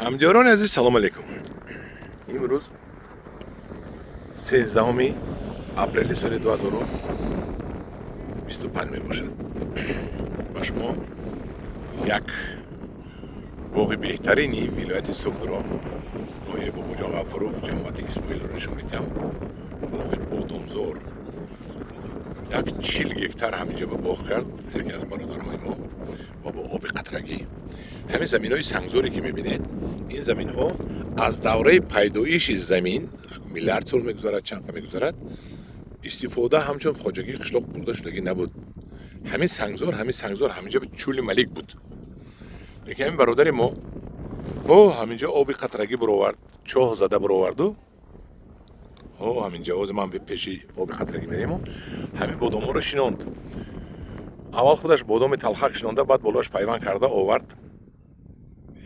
Ҳамдиёрони азиз, салом алейкум. Имрӯз 13 апрели соли 2025 мебошад. Ба шумо як боғи беҳтарини вилояти Суғдро, ноҳияи Бобоҷон Ғафуров, ҷамоати Исмоилро нишон медиҳам. Боғи бодомзор. Як 40 гектар ҳаминҷо ба боғ кард яке аз бародарҳои мо ва бо оби қатрагӣ. Ҳамин заминҳои сангзоре ки мебинед, ин заминҳо аз давраи пайдоиши замин, миллиард сол мегузарад, чанд қа мегузарад, истифода ҳамчун хоҷагии қишлоқ бурда шудагӣ набуд. Ҳамин сангзор ҳаминҷо чӯли малик буд. Лекин ҳамин бародари мо о ҳаминҷо оби қатрагӣ буровард, чоҳ зада буроварду. О ҳаминҷо ҳозир ман пеши оби қатрагӣ мерему ҳамин бодомҳоро шинонд. Аввал худаш бодоми талхак шинонда, баъд болоаш пайванд карда овард.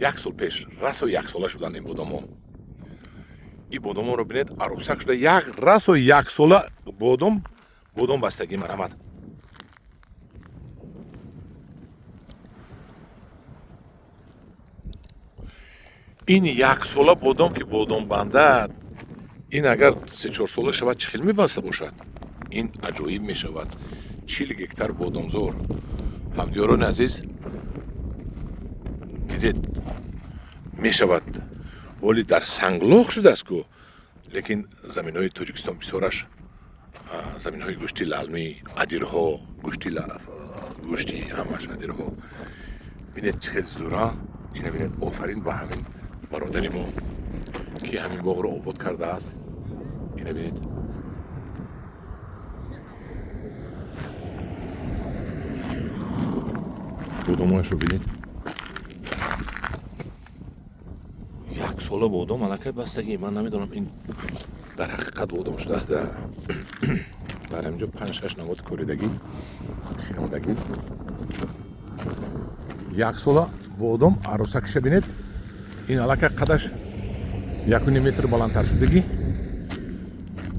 Як сол пеш расо яксола шуданд ин бодомҳо. Ин бодомҳоро бинед, арӯсак шуда, як расо яксола бодом бастагӣ. Марҳамат. Ин яксола бодом ки бодом бандад, ин агар 3-4 сола шавад, чӣ хел мебаста бошад? Ин аҷоиб мешавад. 40 гектар бодомзор. Ҳамдиёрони азиз, дидед, мешавад. Воли дар санглох шудааст ку, лекин заминҳои Тоҷикистон бисёраш заминҳои гӯшти лалмӣ, адирҳо, гӯшти ҳамаш адирҳо. Бинед, чӣ хел зура. Ина бинед. Офарин ба ҳамин бародари мо, ки ҳамин боғро обод кардааст. Ина бинед, бодомҳояшро бинед. Як сола бодом аллакай бастагӣ. Ман намедонам, ин дар ҳақиқат бодом шудааст. Дар ҳаминҷо панҷ шаш намуд коридагӣ, шинондагӣ. Як сола бодом арӯсакиша бинед. Ин аллакай қадаш 1,5 метр баландтар шудагӣ,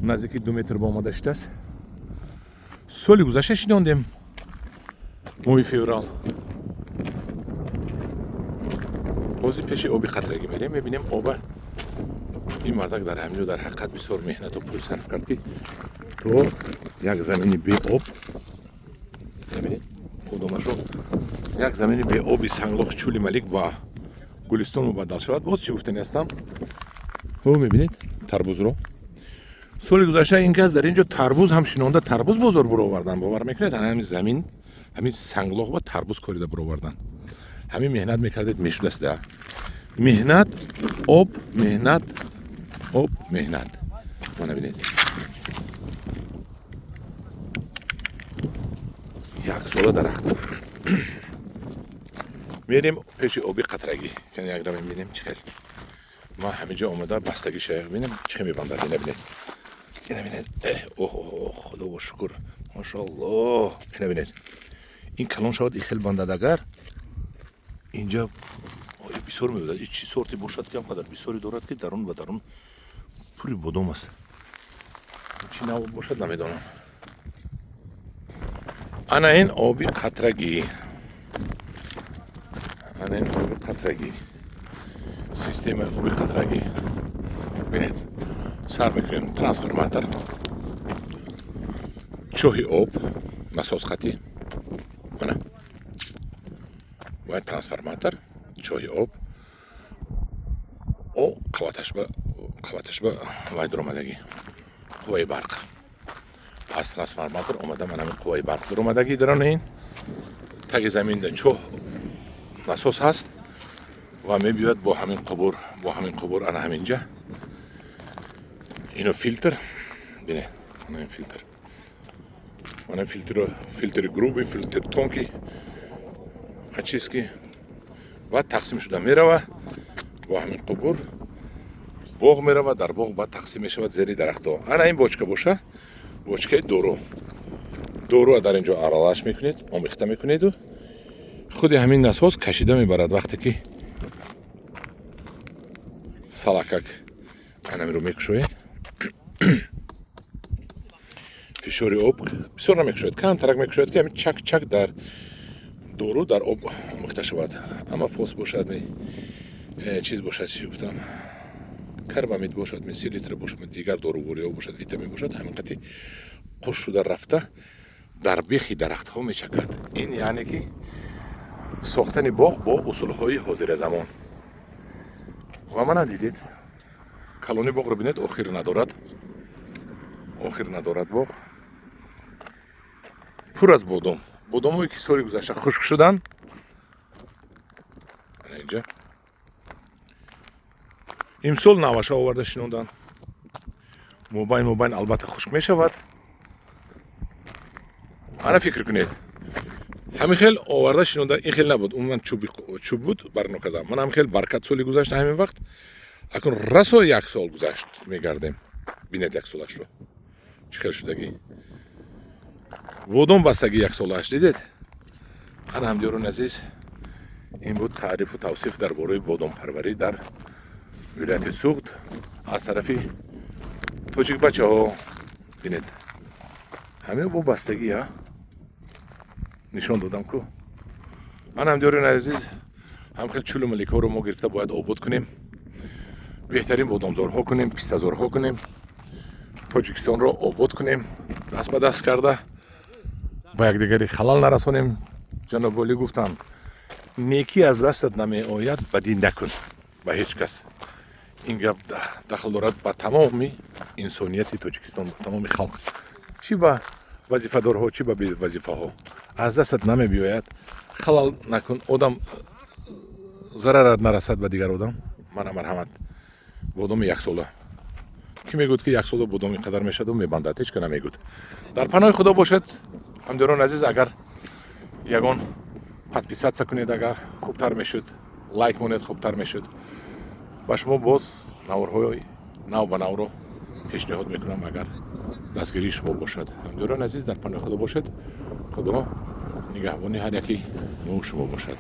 наздики 2 метр ба омада шудааст. Соли гузашта шинондем, моҳи феврал. Ҳозир пеши оби қатрагӣ мерем, мебинем оба. Ин мардак дар ҳаминҷо дар ҳақиқат бисёр меҳнату пул сарф кард, ки то як замини беоб, мебинед бодомашро, як замини беоби санглох, чӯли малик ба гулистон мубаддал шавад. Боз чӣ гуфтани ҳастам? Ҳо, мебинед тарбузро. Соли гузашта ин кас дар ин ҷо тарбуз ҳам шинонда, тарбуз бозор буровардан. Бовар мекунед, ҳамин замин, ҳамин санглох ба тарбуз корида буровардан. Ҳамин меҳнат мекардед, мешудаст. Да, меҳнат, об, меҳнат, об, меҳнат. Мана бинед, яксола дарахт. Мерем пеши оби қатрагӣ, кани якра мебинем, чӣ хел. Ман ҳаминҷо омада бастагиша бинем, чӣ хел мебандад. Ина бинед, ина бинед. Оҳ, худо шукр, машоаллоҳ. Ина бинед, ин калон шавад, и хел бандад. Агар инҷа бисёр мебудад, и чӣ сорте бошад, ки ҳамқадар бисёре дорад, ки дарун ба дарун пури бодом аст? Чӣ нав бошад, намедонам. Ана ин оби қатрагӣ, ана ин оби қатрагӣ, системаи оби қатрагӣ. Бинед, сар мекунем: трансформатор, чоҳи об, насос хати. Мана бояд трансформатор, чоҳи об, о қаваташ ба вай дуромадагӣ, қувваи барқ аз трансформатор омада, ман ҳамин қувваи барқ дуромадагӣ. Дарон ин таги заминда чоҳ, насос ҳаст ва мебиёяд бо ҳамин қубур ана ҳаминҷа. Ино филтр, бине, ана ин филтр, ана филтр, филтри грубый, филтр тонкий, очистки ва тақсим шуда мерава бо ҳамин қубур, боғ мерава. Дар боғ баъд тақсим мешавад зери дарахтҳо. Ана ин бочка боша, бочкаи дору. Доруа дар ин ҷо аралаш мекунед, омехта мекунеду худи ҳамин насос кашида мебарад. Вақте ки салакак анамиро мекушоед, фишори об бисёр намекушояд, камтарак мекушояд, ки ҳамин чак чак дар дору дар об омехта шавад. Ама фос бошад. Чиз бошад, чӣ гуфтам, карбамид бошад, селитра бошад, дигар дорувориҳо бошад, витамин бошад, ҳамин қати қуш шуда рафта дар бехи дарахтҳо мечакад. Ин яъне ки сохтани боғ бо усулҳои ҳозиразамон. Ва мана дидед, калони боғро бинед, охир надорад, охир надорад. Боғ пур аз бодом, бодомҳое ки соли гузашта хушк шуданд. Ана инҷа имсол наваша оварда шинонданд. Мобайн мобайн албатта хушк мешавад. Ана фикр кунед, ҳамин хел оварда шинонда. Ин хел набуд, умуман чӯб буд, барно кардам. Ман ҳамин хел баракат. Соли гузашта ҳамин вақт, акун расо як сол гузашт, мегардем. Бинед, як солашро чӣ хел шудагӣ, бодом бастагӣ як солааш, дидед. Ана, ҳамдиёрони азиз, ин буд таърифу тавсиф дар бораи бодомпарварӣ дар вилояти Суғд аз тарафи тоҷикбачаҳо. Бинед, ҳамин бо бастагӣ а нишон додам ку. Ман, ҳамдиёрони азиз, ҳам хел чӯлу маликҳоро мо гирифта бояд обод кунем, беҳтарин бодомзорҳо кунем, пистазорҳо кунем, Тоҷикистонро обод кунем, даст ба даст карда ба якдигари халал нарасонем. Ҷаноби олӣ гуфтанд: «Некӣ аз дастат намеояд, бадӣ накун ба ҳеҷ кас». Ин гап дахл дорад ба тамоми инсонияти Тоҷикистон, ба тамоми халқ, чӣ ба вазифадорҳо, чӣ ба бевазифаҳо. Аз дастат намебиёяд, халал накун, одам зарарат нарасад ба дигар одам. Мана, марҳамат, бодоми яксола. Кӣ мегӯяд, ки яксола бодом ин қадар мешаваду мебандад? Ҳеч ка намегӯяд. Дар паноҳи Худо бошед, ҳамдиёрони азиз. Агар ягон подписаться кунед, агар хубтар мешуд, лайк монед, хубтар мешуд. Ба шумо боз наворҳои нав ба навро пешниҳод мекунам, агар дастгирии шумо бошад. Ҳамдиёрони азиз, дар паноҳи Худо бошед. Худо нигаҳбони ҳар яки мо шумо бошад.